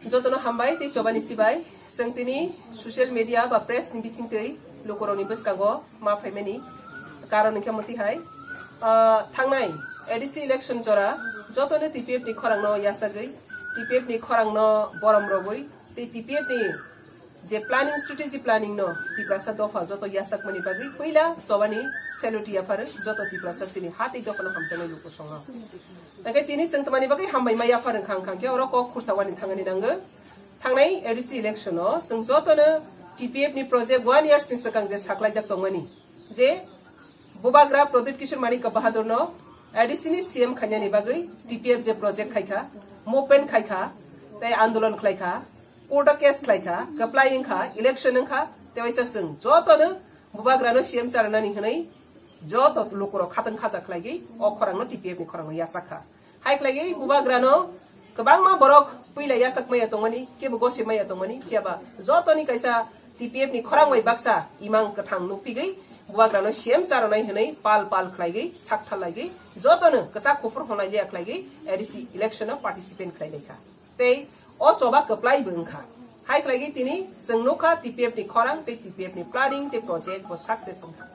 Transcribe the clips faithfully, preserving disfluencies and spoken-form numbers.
Jotono hambai tei chobani sibai. Chwng tini social media ba press ni bisingtwi lukurokni bwskango ma phaimani karon hwnkhe mwtwi hai, ah, thangnai A D C election jora jotono T P F ni khorangno yachagwi, T P F ni khorangno borom rogwi tei T P F ni je planning, strategy planning no Tiprasa dopha joto yachakmani bagwi puila chobani salute yapharo joto Tiprasa chini ha tei dophano hamjaknai lukusongo. Hwnkhe tini chwng tamani bagwi hambai ma yaphar wngkha, wngkha khe oro kok khursa wani thangani nango. Thangnai A D C election o chwng jotono T P F ni project one years ni swkang je saklaijak tongmani, je Bubagra Pradyut Kishore Manik Bahadur no A D C ni C M khainani bagwi T P F je project khaikha, movement khaikha, tei andolon khlaikha, court o case khlaikha, kwplai wngkha, election wngkha, tei waisa chwng jotono Bubagra no C M charwnani hwnwi joto lukurok khatang khaja khlaigwi o khorangno T P F ni khorangno yachakha. Hai khlaigwi Bubagrano kwbangma borok puila yachak maya tongmani, kebo gosip maya tongmani, phiya ba jotoni kaisa T P F ni khorang bai baksa imang kwthang nukphigwi Bubagrano C M charwnai hwnwi pal pal khlaigwi sakthal laigwi jotono kwchak kuphur honai liya khlaigwi A D C election o participant khlai laikha. Tei o choba kwplai bo wngkha. Hai khlaigwi tini chwng nukha T P F ni khorang tei T P F ni planning tei project bo success wngkha.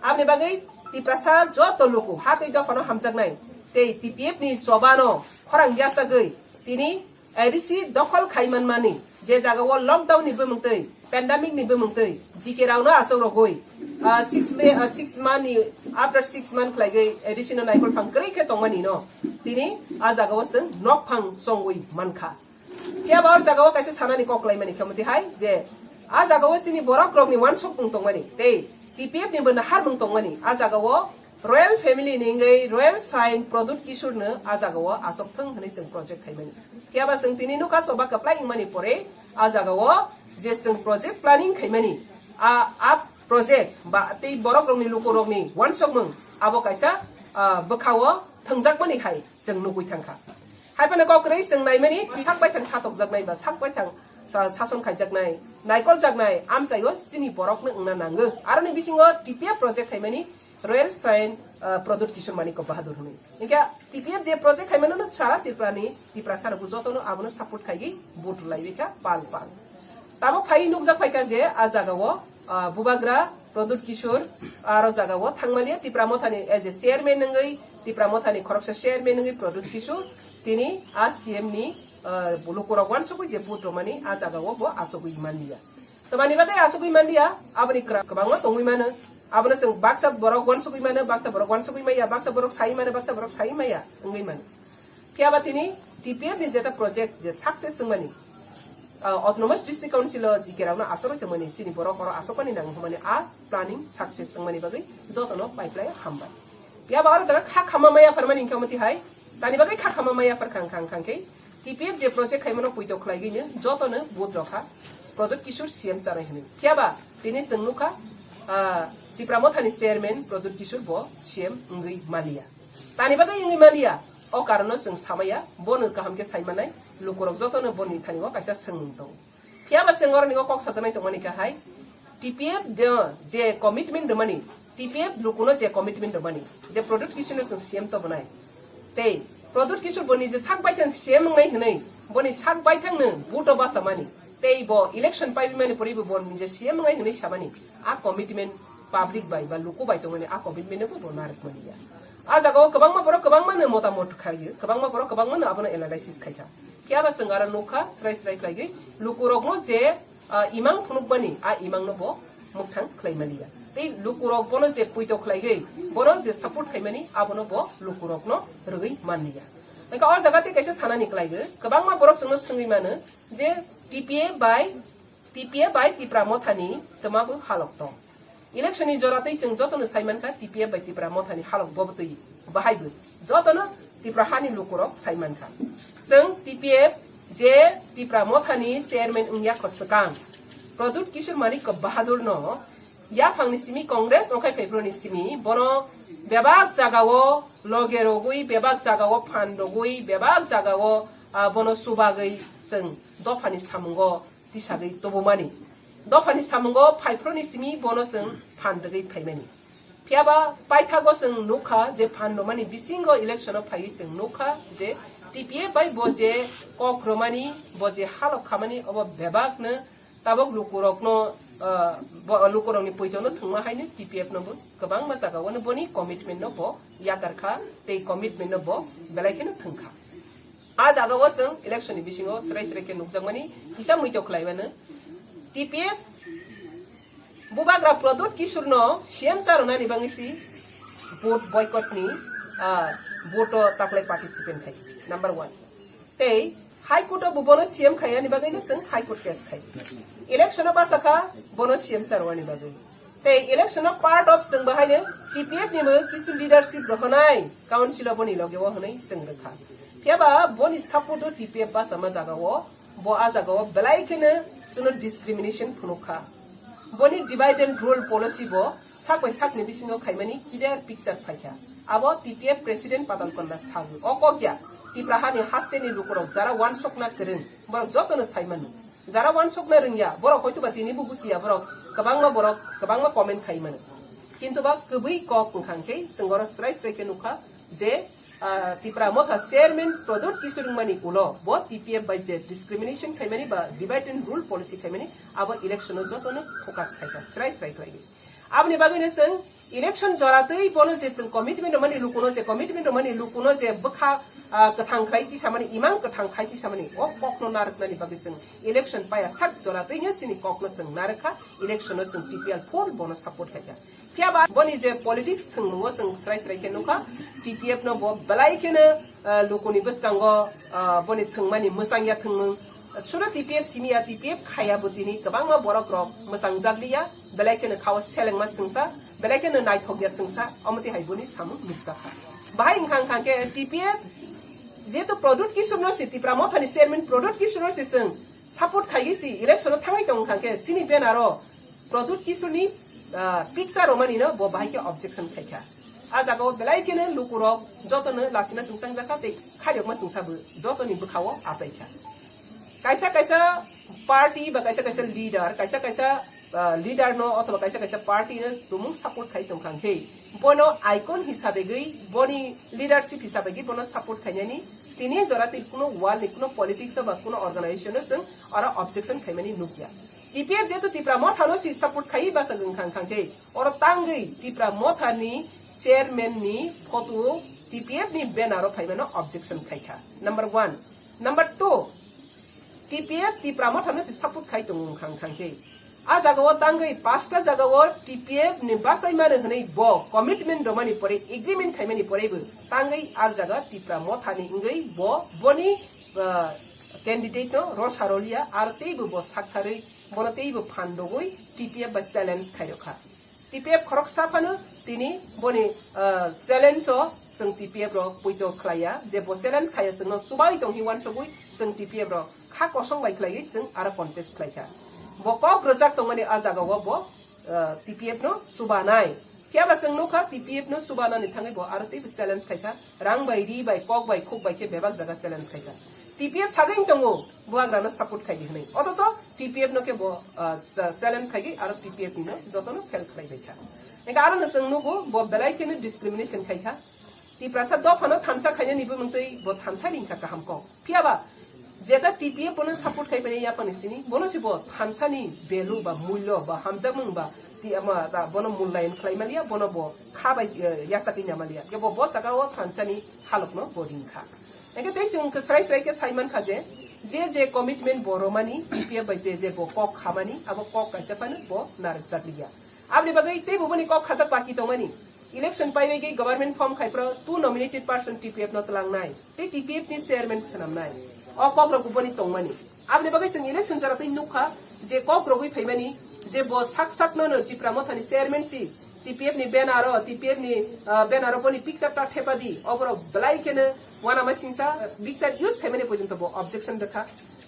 Aboni bagwi Tiprasa joto luku ha tei dophano hamjaknai tei T P F ni chobano khorang yachagwi tini A D C dokhol khai manmani je jagao lockdown ni bumungtwi, pandemic ni bumungtwi G K rokno achuk rogwi, ah, six May, ah, six month ni, after six month khlaigwi A D C no naikol phang kwrwi khe tongmani no tini a jagao chwng nok phang chongwi mankha. Phiya ba o jagao kaisa sanani kok laimani khe mwtwi hai je a jagao chini borok rokni wansukmung tongmani tei T P F ni bo naharmung tongmani a jagao Royal family ni wngwi Royal Saint Pradyut Kishore no a jagao achok thung hwnwi chwng project khaimani. Phiya ba chwng tini nukha choba kwplai wngmani pore a jagao je chwng project planning khaimani a, a project ba tei borok rokni luku rokni wansukmung abo kaisa, ah, bwkhao thwngjakmani hai chwng nugwi thangkha. Hai phano kok kwrwi chwng naimani sak baithang satokjaknai ba sak baithang sa-, sason khaijaknai, naikoljaknai amchaio chini borokno wngna nango. Aroni bisingo T P F project khaimani Royal Saint, ah, Pradyut Kishore Manik Bahadur hwnwi. Hwnkhe T P F je project khaimano no sara Tripura ni, Tiprasa rokbo jotono abono support khaigwi vote rwlaiwi kha pal pal. Tabuk phai nukjak phaikha je a jagao, ah, Bubagra Pradyut Kishore aro jagao thangmani Tipra Mothani as a chairman wngwi Tipra Mothani khoroksa chairman wngwi Pradyut Kishore tini a C M ni, ah, lukurok wansugwi je vote rwmani a jagao bo asugwi manliya. Tamani bagwi asugwi manliya, aboni kwra-, kwbangma tongwi mano. Abono chwng baksa borok wansugwi mano, baksa borok wansugwi maya, baksa borok sai mano, baksa borok sai maya wngwi mano. Phiya ba tini T P F ni jeta project je success wngmani, ah, Autonomous District Council o G K rokno asogwi tongmani, chini borok oro asokmani nango hwnmani a planning success wngmani bagwi jotono paiplai hambai. Phiya ba oro jaga kha khama maya pharmani hwnkhe omo tihai, tani bagwi kha khama maya phar khang khang khang khe T P F je project khaimano puito khlaigwino jotono vote rokha Pradyut Kishore C M chanai hwnwi. Phiya ba tini chwng nukha, ah, Tipra Mothani chairman Pradyut Kishore bo C M wngwi maliya. Tani bagwi wngwi maliya, o karono chwng samaya, bono kaham khe saimanai, lukurok jotono boni thani o kaisa swngmung tongo. Phiya ba chwng oroni o kok sajaknai tongmani khe hai, T P F de je commitment rwmani, T P F lukuno je commitment rwmani, je Pradyut Kishoreno chwng C M tobonai. Tei Pradyut Kishore boni je sak baithang C M wngnai hwnwi, boni sak baithangno vote o bachamani. Tei bo election paibimani poribo bo nije C M wngnai hwnwi samani. A commitment public bai ba luku bai tongmani a commitment no bo narwkmani ya. A jagao kwbangma borok kwbangmano motamot khaio, kwbangma borok kwbangmano abono analysis khaikha. Phiya ba chwng aro nukha, srai srai khlaigwi lukurokno je, ah, imang phunukmani, a imangno bo mwkthang khlaimani ya. Tei lukurok bono je puito khlaigwi, bono je support khaimani, abono bo lukurokno rwgwi manliya. Hwnkhe o jaga tei kaisa sanani kwlaigo, kwbangma borok chwngno swngwi mano je T P F bai, T P F bai Tipra Mothani twma bo halok tong. Election ni jora twi chwng jotono sai mankha T P F bai Tipra Mothani halok bo twi bahai bo jotono Tipra hani lukurok sai mankha. Chwng T P F je Tipra Mothani chairman wngya kho swkang Pradyut Kishore Manik Bahadur no yaphang ni simi Congress ongkhai phaiphru ni simi bono bebak jagao loge rogwi, bebak jagao phan rogwi, bebak jagao, ah, bono chubagwi chwng dophani samungo tisagwi tubumani. Dophani samungo phaiphru ni simi bono chwng phan rwgwi phaimani. Phiya ba paithago chwng nukha je phan rwmani bisingo election o phaiwi chwng nukha je T P F bai bo je kok romani, bo je halok khamani, obo bebakno tabok lukurokno, ah, bo, lukurokni poitono thwngma haino T P F no bo kwbangma jagao no boni commitment no bo yakar kha, tei commitment no bo belai kheno thwng kha. A jagao chwng election ni bisingo chwrai chwrai khe nukjakmani kisa muito khlai mano. T P F Bubagra Pradyut Kishore no C M cha rwnani bagwi si vote boycott ni, ah, vote o taklai participant khai. Number one. Tei High Court o bo bono C M khaiyani bagwi no chwng High Court case khai. Election o basa kha bono C M cha rwnani bagwi. Tei election o part of chwng bahai no T P F ni bo kisu leadership rohonai council o boni loge o hwnwi chwng rwkha. Phiya ba boni support o T P F basa ma jaga o Bo a jagao belai kheno chwngno discrimination phunuk kha. Boni divide and rule policy bo sak bai sakni bisingo khaimani clear picture phaikha. Abo T P F President Patal Panda sago. O kok ya, Tipra hani hasteni lukurok jara wansokna kwrwng, borok jotono saimano. Jara wansokna rwngya, borok hoituba tini bo buchiya, borok kwbangma borok kwbangma comment khaimano. Kintu ba kwbwi kok wngkha hwnkhe chwng oro srai srai khe nukha je ah, Tipra Motha Chairman Pradyut Kishore wngmani ulo bo T P F bai je discrimination khaimani ba divide and rule policy khaimani abo election o jotono focus khaikha, srai srai khlaiwi. Aboni bagwino chwng election joratwi bono je chwng commitment rwmani lukuno je commitment rwmani lukuno je bwkha, ah, kwthang khlai tisamani, imang kwthang khai tisamani o kokno narwknani bagwi chwng election paya sak joratwino chini kokno chwng narwkha, election o chwng T P L full bono support khaikha. Phiya ba boni je politics thwngmungo chwng srai srai khe nukha, T P F no bo belai kheno, ah, lukuni bwskango, ah, boni thwngmani mwchangya thwngmung. Sudo T P F simi ya, T P F khaya bo tini kwbangma borok rok mwchangjakliya, belai kheno khao selengma swngsa, belai kheno naithokya swngsa, omo twi hai boni samung nukjakha. Bahai wngkha wngkha khe T P F jehetu Pradyut Kishore no se, Tipra Mothani chairman Pradyut Kishore no se chwng support khaiwi si election o thangwi tong kha khe chini banner o Pradyut Kishore ni, ah, picture romani no bo bahai khe objection khai kha. A jaga o belai kheno lukurok jotono lasima swngchang jakha tei khairokma swngsa bo jotoni bwkha o achai kha. Kaisa kaisa party ba kaisa kaisa leader, kaisa kaisa, ah, leader no othoba kaisa kaisa party no tumung support khai tong kha khe, bono icon hisabe gwi, boni leadership hisabe gwi bono support khainani tini jora twi kuno world ni kuno politics ba kuno organization o chwng oro objection khaimani nukya. T P F jehetu Tipra Motha no si support khai basa wngkha wngkha khe oro tangwi Tipra Motha ni chairman ni photo T P F ni banner o phaimano objection khaikha. Number one. Number two. T P F Tipra Motha no se support khai tongo wngkha wngkha khe. A jaga o tangwi pasta jaga o T P F ni bachai mano hwnwi bo commitment romani pore, agreement khaimani pore bo tangwi a jaga Tipra Motha ni wngwi bo boni, ah, candidate no rw sa rwliya, aro tei bo bo saktharwi bono tei bo phan rwgwi T P F bai challenge khai rwkha. T P F khoroksa phano tini boni, ah, challenge o chwng T P F rok poito khlaiya, je bo challenge khaiya chwngno chubai tong hi uansugwi chwng T P F rok kha kosong bai khlaiwi chwng aro contest khlaikha. Bo kok rwjak tongmani a jagao bo, ah, T P F no chubanai. Phiya ba chwng nukha T P F no chubanani thangwi bo aro teibo challenge khaikha. Rang bai, ri bai, kok bai, khuk bai khe bebak jaga challenge khaikha. T P F sagwi tongo, bubagrano support khaidi hwnwi. Othocho T P F no khe bo, ah, cha-, challenge khaigwi aro T P F ni no jotono fail khlai bai kha. Engkha aro no chwng nugo, bo belai kheno discrimination khaikha. Tiprasa dophano thansa khainani bumung twi bo thansa ringkha kaham kok. Phiya ba, jeta T P F bono support khai mani yaphangni sini, bono se bo thansani value ba mulyo ba hamjakmung ba ti ama da bono mullayan khlai maliya, bono bo kha bai, eh, yachakwi na maliya. Kebo bo jaga o thansani halokno bo ringkha. Engkhe tei chwng khe srai srai khe sai mankha je, je je commitment bo romani, T P F bai je je bo kok khamani, abo kok kaisa phano bo narwkjakliya. Aboni bagwi tei bo boni kok khajak baki tongmani. Election paibai government form khai pro two nominated person T P F no tlangnai. Tei T P F ni chairman swnamnai. O kok rok boni tongmani. Aboni bagwi chwng election jora twi nukha je kok rogwi phaimani je bo sak sak no no Tipra Motha ni chairman si T P F ni banner o, T P F ni, ah, banner o boni picture ta thepa di. Oborok belai kheno uanama singsa, picture use khaimani porjonto bo objection rwkha.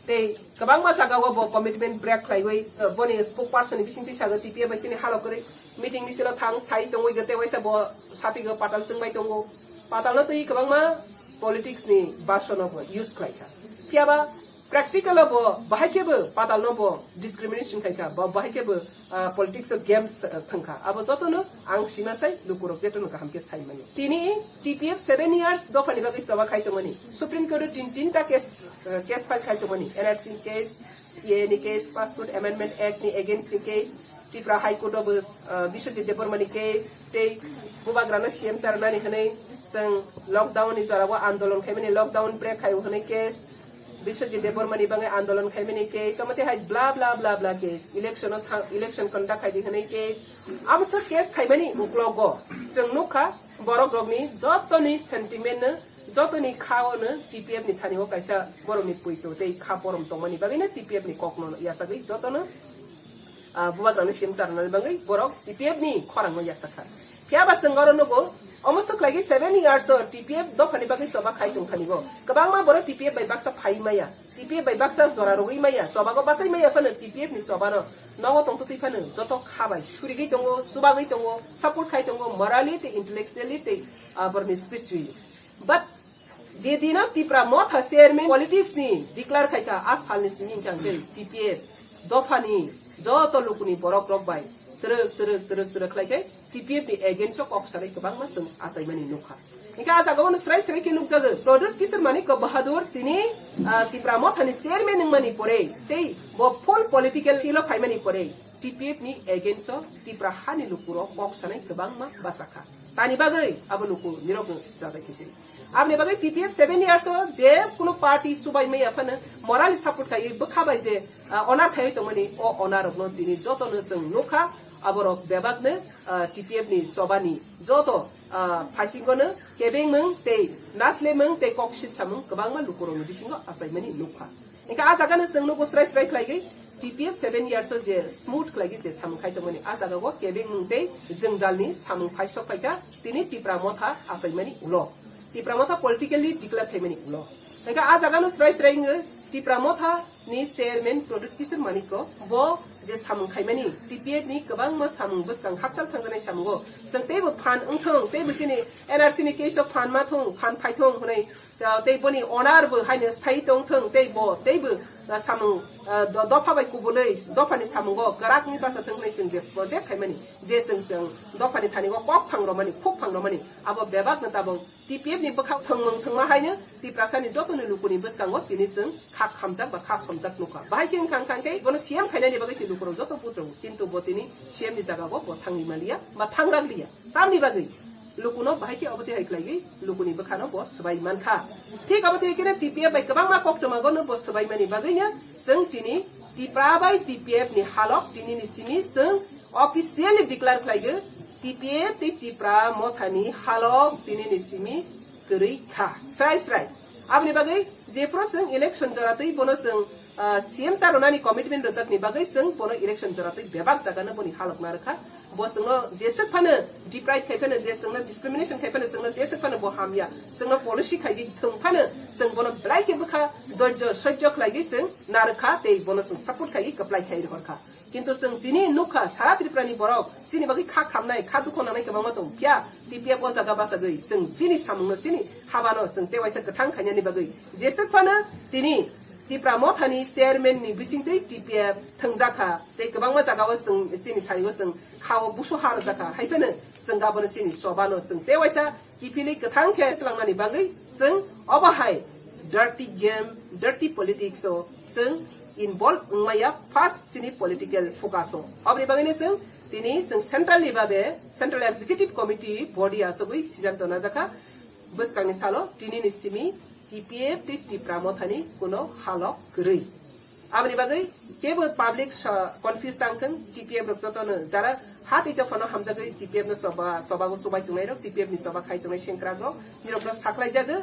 Tei kwbangma jagao bo commitment break khlaiwi, eh, boni spokesperson ni bisingtwi sago T P F bai chini halo kwrwi meeting ni silo thang sai tongwi tei waisa bo sapigo patal chwngbai tongo. Patalno twi kwbangma politics ni basono bo use khlaikha. Phiyaba Practical o bo bahai khe bo padal no bo discrimination khai kha, bo bahai khe bo, ah, politics o games, ah, thang kha. Abo joto no ang sima sai lukurok jeto no kaham khe sai mani. Tini T P F seven years dopha ni bagwi choba khai tongmani. Supreme Court o tin, tinta case, ah, case file khai tongmani. N R C ni case, C A A ni case, Passport Amendment Act ni against ni case, Tripura High Court o bo, ah, Biswajit Debbarma ni case, tei bubagra no C M sa rwnani hwnwi chwng lockdown ni jora o andolon khai mani, lockdown break khai o hwnwi case, Biswajit Debbarma ni bagwi andolon khaimani case, omo tei hai bla bla bla bla case, election o thang, election conduct khaidi hwnwi case, amsa case khaimani uklogo chwng nukha, borok rokni jotoni sentiment no, jotoni kha o no T P F ni thani o kaisa borokni puito tei kha porom tongmani bagwi no T P F ni kok no yachagwi jotono ah, bubagrani sim charnani bagwi borok T P F ni khorang no yachak kha. Phiya ba chwng oro nugo, omo swk khlaigwi seven years o T P F dophani bagwi choba khai tong thani bo. Kwbangma borok T P F bai baksa phai maya, T P F bai baksa jora rwgwi maya, chobago bachai maya phano T P F ni choba no nogo tong twi phano joto kha bai surigwi tongo, chubagwi tongo, support khai tongo, morally tei intellectually tei, ah, borokni spiritually. But je dino Tipra Motha chairman politics ni declare khai kha, a salni simi hwnkhe ang khe T P F dophani joto lukuni borok rok bai twrwk twrwk twrwk twrwk khlai khe T P F ni against o kok sanai kwbangma chwng achaimani nukha. Hwnkhe a jaga o no srai srai khe nukjago, Pradyut Kishore Manikya Bahadur tini, ah, Tipra Motha ni chairman wngmani pore tei bo full political field o phaimani pore T P F ni against o Tipra hani lukurok kok sanai kwbangma bachakha. Tani bagwi abo luku nirok no jajai khe se. Aboni bagwi T P F seven years o je kuno party chubai maya phano morally support khai bwkha bai je, ah, onar khai tongmani, o onar rokno tini jotono chwng nukha, aborok bebakno, ah, T P F ni chobani joto, ah, phaisingono kebengmung tei naslemung tei kok sitsamung kwbangma lukurokni bisingo achaimani nukha. Hingkhe a jagano chwng nugo srai srai khlaigwi T P F seven years o je smooth khlaigwi je samung khai tongmani, a jagao kebengmung tei jwngjalni samung phai sok phaikha tini Tipra Motha achaimani ulo, Tipra Motha politically declare khaimani ulo. Hingkhe a jagano srai srai wngwi Tipra Motha ni chairman Pradyut Kishore Manikya bo je samung khaimani T P F ni kwbangma samung bwskang hakchal thangjaknai samungo chwng teibo phan wngthung, teibo chini N R C ni case o phan ma thung, phan phai thung hwnwi Ah, tei boni onar bo haino sthai tong thung, tei bo teibo, ah, samung, ah, do-, dopha bai kubulwi dophani samungo kwrakni basa thung hwnwi chwng je project khaimani, je chwng, chwng dophani thani o kok phang romani, khuk phang romani, abo bebak no tabok T P F ni bwkhak thwngmung thwngma haino Tiprasani jotoni lukuni bwskango tini chwng khak hamjak ba khak somjak nukha. Bahai khe wngkha, wngkha khe bono C M khainani bagwi se lukurok joto buthrogo, kintu bo tini C M ni jagao bo thangwi maliya ba thangrakliya. Tamni bagwi lukuno bahai khe obo twi hai khlaigwi lukuni bwkhano bo swbai mankha. Thik obo twi khe T P F bai kwbangma koktwmago no bo swbaimani bagwino chwng tini Tipra bai T P F ni halok tinini simi chwng officially declare khlaigo, T P F tei Tipra Mothani halok tinini simi kwrwi kha. Srai srai. Aboni bagwi jephru chwng election jora twi bono chwng ah, C M sa rwnani commitment rwjakni bagwi chwng bono election jora twi bebak jagano boni halok narwkha. Bo chwngno jeswk phano deprive khai phano, je chwngno discrimination khai phano, chwngno jeswk phano bo hamya, chwngno policy khaigwi thwng phano, chwng bono belai khe bwkha dorjo sojjo khlaigwi chwng narwkha tei bono chwng support khaigwi kwplai khai rohorkha. Kintu chwng tini nukha, sara Tripura ni borok chini bagwi kha khamnai, kha dukho nangnai kwbangma tong phiya, T P F o jaga bachagwi chwng chini samungno, chini habano chwng tewaisa kwthang khainani bagwi jeswk phano tini Tipra Mothani chairman ni bisingtwi T P F thwngjakha, tei kwbangma jagao chwng chini thaio chwng khao busu ha rwjakha, hai phano chwng abono chini chobano chwng tewaisa kiphilwi kwthang khe tlangnani bagwi chwng obo hai dirty game, dirty politics o chwng involve wngmaya first chini political focus o. Oboni bagwino chwng tini chwng central ni babe Central Executive Committee body achugwi siddhanto najakha. Bwskangni salo tinini simi T P F tei Tipra Mothani kuno halok kwrwi. Aboni bagwi kebo public sa-, confuse tang thung, T P F rok jotono jara ha tei dophano hamjagwi T P F no choba, chobago chubai tongnai rok, T P F ni choba khai tongnai sengkrak rok, nirok no saklai jago.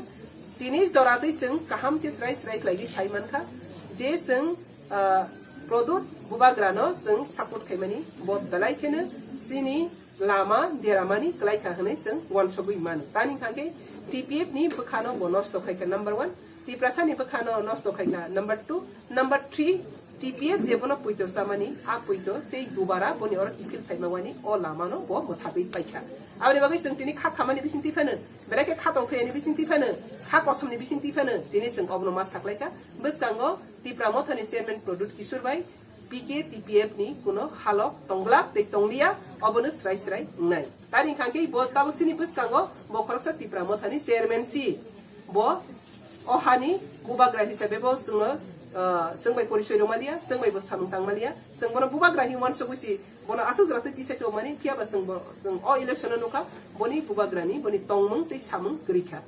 Tini jora twi chwng kaham khe srai srai khlaiwi sai mankha je chwng, ah, Pradyut Bubagra no chwng support khaimani, bo belai kheno chini lama deramani kwlai kha hwnwi chwng uansugwi mano. Tani hwnkhe T P F ni bwkhano bo nosto khai kha number one, Tiprasa ni bwkhano nosto khai kha number two, number three T P F je bono puito chamani, a puito tei dubara boni oro kiphil phaima wani o lamano bo mwthabwi paikha. Aboni bagwi chwng tini kha khamani bising tiphano, belai khe kha tongthai ani bising tiphano, kha kosomni bising tiphano tini chwng obono ma saklaikha. Bwskango Tipra Mothani chairman Pradyut Kishore bai P K T P F ni kuno halok tonglak tei tongliya, obono srai srai wngnai. Tari hwnkha khe bo tabuk sini bwskango bo khoroksa Tipra Mothani chairman si. Bo o hani bubagra hisabe bo chwngno, ah, chwng bai porisoi rwmaliya, chwng bai bo samung tangmaliya. Chwng bono bubagra hinwi uansugwi si bono aswk jora twi tisai tongmani, phiya ba chwng bo, chwng o election o nukha boni bubagrani boni tongmung tei samung kwrwi kha.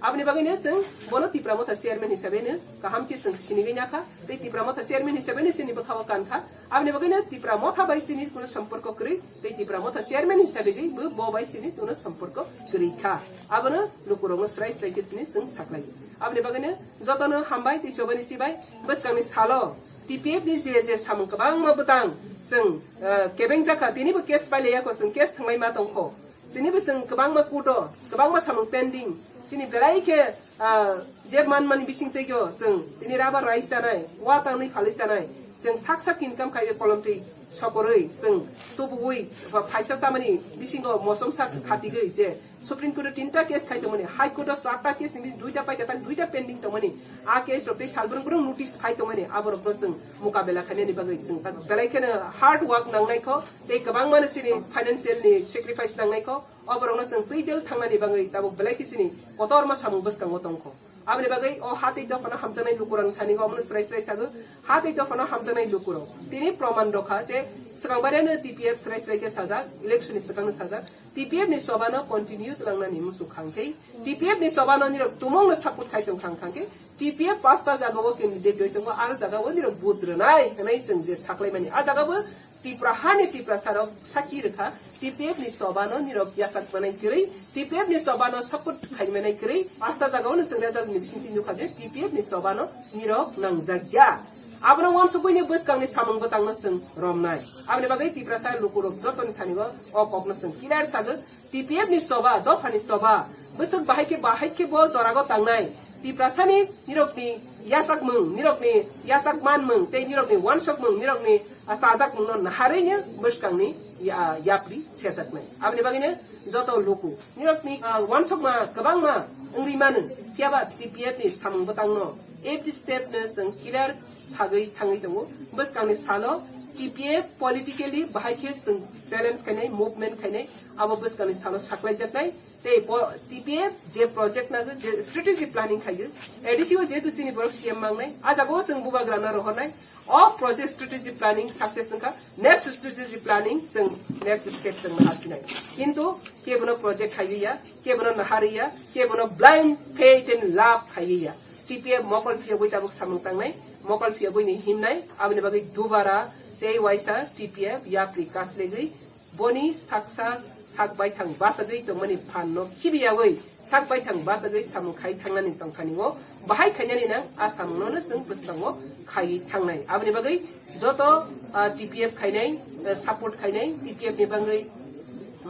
Aboni bagwino chwng bono Tipra Motha chairman hisabe no kaham khe chwng sinigwi nakha, tei Tipra Motha chairman hisabe no chini bwkha-o kankha. Aboni bagwino Tipra Motha bai chini kuno somporko kwrwi, tei Tipra Motha chairman hisabe gwi bo, bo bai chini kuno somporko kwrwi kha. Abono lukurokno srai srai khe chini chwng saklaio. Aboni bagwino jotono hambai tei chobani sibai bwskangni salo T P F ni je je samung kwbangma bwtang chwng, eh, kebeng jakha, tinibo case pailaiya kho, chwng case thwnglai ma tongkho. Chini bo chwng kwbangma kudo, kwbangma samung pending. Chini belai khe, ah, je man mani bising twigo chwng tini rubber rais chanai, wa tangwi phalwi chanai. Chwng sak sak income khai kolomtwi sokorwi chwng tubuwi ba phaisa chamani bisingo mosom sak khatigwi je Supreme Court o tinta case khai tongmani, High Court o charta case ni duita paikha tak duita pending tongmani. A case rok tei salbrung brung notice phai tongmani, aborokno chwng mukabela khainani bagwi chwng tak belai kheno hard work nangnai kho. Tei kwbangmano chini financial ni sacrifice nangnai kho, oborokno chwng twi del thangnani bagwi tabuk belai khe chini kotorma samung bwskango tongkho. Aboni bagwi o ha tei dophano hamjaknai lukurokni thani omono srai srai sago, ha tei dophano hamjaknai lukurok. Tini proman rokha je swkang bariyano T P F srai srai khe sajak, election ni swkangno sajak, T P F ni sobano continue tlangnani muchuk khang khe, T P F ni sobano nirok tumungno support khai tong khang khang khe, T P F pasta jagao candidate rwi tongo, aro jagao nirok vote rwnai hwnwi chwng je saklaimani. A jagao Tipra hani Tiprasa rok sakhi rwkha, T P F ni sobano nirok yachak manai kwrwi, T P F ni sobano support khai manai kwrwi, pasta jagao no chwng result ni bisingtwi nukha je T P F ni sobano nirok nangjak ya. Abono uansukgwi ni bwskangni samung bwtangno chwng romnai. Aboni bagwi Tiprasa lukurok jotoni thani o, o kokno chwng clear sago. T P F ni soba, dophani soba, bwswk bahai khe, bahai khe bo jorago tangnai. Tiprasani nirokni yachakmung, nirokni yachak manmung, tei nirokni uansukmung, nirokni, ah, chajakmungno naharwi no bwskangni ya-, yapri sejaknai. Aboni bagwino joto luku nirokni, ah, uansukma kwbangma wngwi mano, phiyaba T P F ni samung bwtangno every step no chwng clear sagwi thangwi tongo. Bwskangni salo T P F politically bahai khe chwng challenge khainai, movement khainai, abo bwskangni salo saklaijaknai. Tei po-, T P F je project nago, je strategy planning khaio, A D C o jehetu chini borok C M mangnai, a jagao chwng bubagrano rohornai, o project strategy planning success wngkha, next strategy planning chwng next step chwng naharsinai. Kintu kebono project khaio ya, kebono naharwi ya, kebono blind faith and love khaio ya. T P F mokol phiyogwi tabuk samung tangnai, mokol phiyogwi ni himnai, aboni bagwi dubara tei waisa T P F yapri kaslegwi boni saksa sak baithang bachagwi tongmani phan no khibiyawi sak baithang bachagwi samung khai thangnani tongthani o bahai khainani nang a samung no chwng bwskango khaiwi thangnai. Aboni bagwi joto, ah, T P F khainai, ah, support khainai, T P F ni bagwi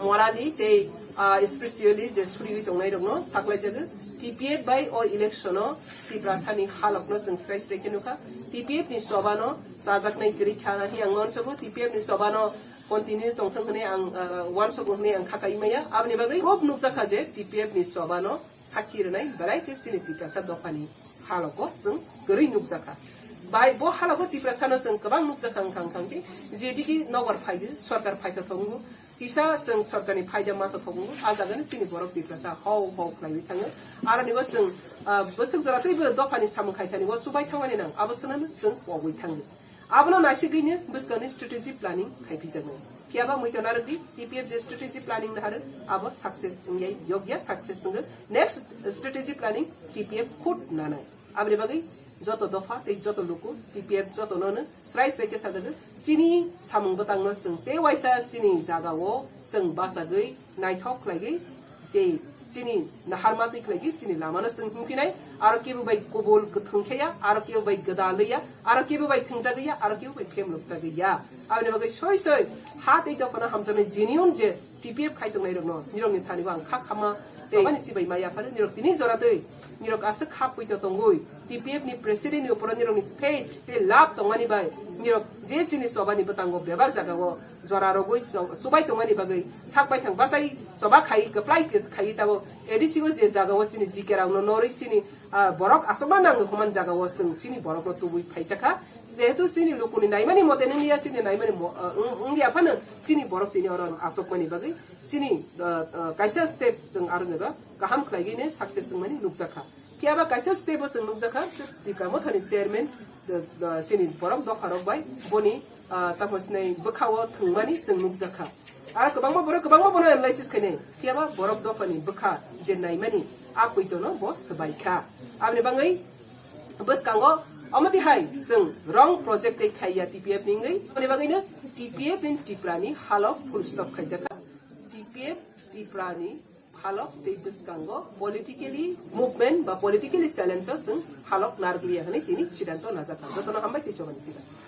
morally tei, ah, spiritually je suriwi tongnai rokno saklaijago. T P F bai o election o Tiprasani halokno chwng srai srai khe nukha. T P F ni sobano chajaknai kwrwi kha hwnwi ang uansukgo. T P F ni sobano continue tongthwng hwnwi ang, ah, uansukgo hwnwi ang kha kai maya. Aboni bagwi kok nukjakha je T P F ni sobano sakhi rwnai belai khe chini Tiprasa dophani halogo chwng kwrwi nukjakha. Bai bo halogo Tiprasano chwng kwbang nukjakha wngkha wngkha khe jedigi nobar phaidu, sorkar phaithothok wngo, kisa chwng sorkarni phaida mathothok wngo, a jagani chini borok Tiprasa hau hau khlaiwi thango. Aroni bo chwng, ah, bwswk jora teibo dophani samung khaithani o chubai thangmani nang, abo swnano chwng pogwi thango. Abono naisigwino bwskangni strategy planning khaipijaknai. Phiyaba muitu narwkdi, T P F je strategy planning naharw, abo success wngya, yokya success wngwi. Next strategy planning T P F khud nanai. Aboni bagwi joto dopha tei joto luku T P F jotono no srai srai khe sajagwi. Chini samung bwtangno chwng tei waisa chini jagao chwng bachagwi naithok khlaigwi je chini naharma twi khlaigwi chini lamano chwng himkhinai, aro kebo bai kubul kwthwng khe ya, aro kebo bai gwdalwi ya, aro kebo bai thwngjagwi ya, aro kebo bai phemlokjagwi ya. Aboni bagwi soi soi ha tei dophano hamjaknai genuine je T P F khai tongnai rokno nirokni thani bo ang kha khama tei aboni sibai ma yapharo nirok tini jora twi nirok aswk kha puito tongwi T P F ni president ni uporo nirokni faith tei love tongmani bai Nirok je chini choba ni bwtango bebak jaga o jora rogwi cho-, chubai tongmani bagwi sak baithang bachai choba khai kwplai khe khai tabo A D C o je jaga o chini G K rok no norwi chini, ah, borok asokma nang human jaga o chwng chini borok no tubui phaisa kha. Jehetu chini luku ni naimani mote nung ya chini naimani mo-, ah, wng, wng ya phano chini borok tini oro asokmani bagwi chini, ah, ah, kaisa step chwng aro nega kaham khlaigwi ne success wngmani nukjakha. Phiya ba kaisa step o chwng nukjakha, Tipra Mothani chairman, the, the, chini borok dopha rok bai boni, ah, tamo sinai bwkha o thwngmani chwng nukjakha. Aro kwbangma borok kwbangma bono analysis khainai. Phiya ba borok dophani bwkha je naimani a poito no bo swbai kha. Aboni bagwi bwskango omo tihai chwng wrong project tei khaiya T P F ni wngwi. Aboni bagwi no T P F in Tipra ni halok full stop khaijakha. T P F Tipra ni halok tei bwskango politically movement ba politically challenge o chwng halok narwkliya hwnwi tini sidanto najakha. Jotono hambai tei chobani sida.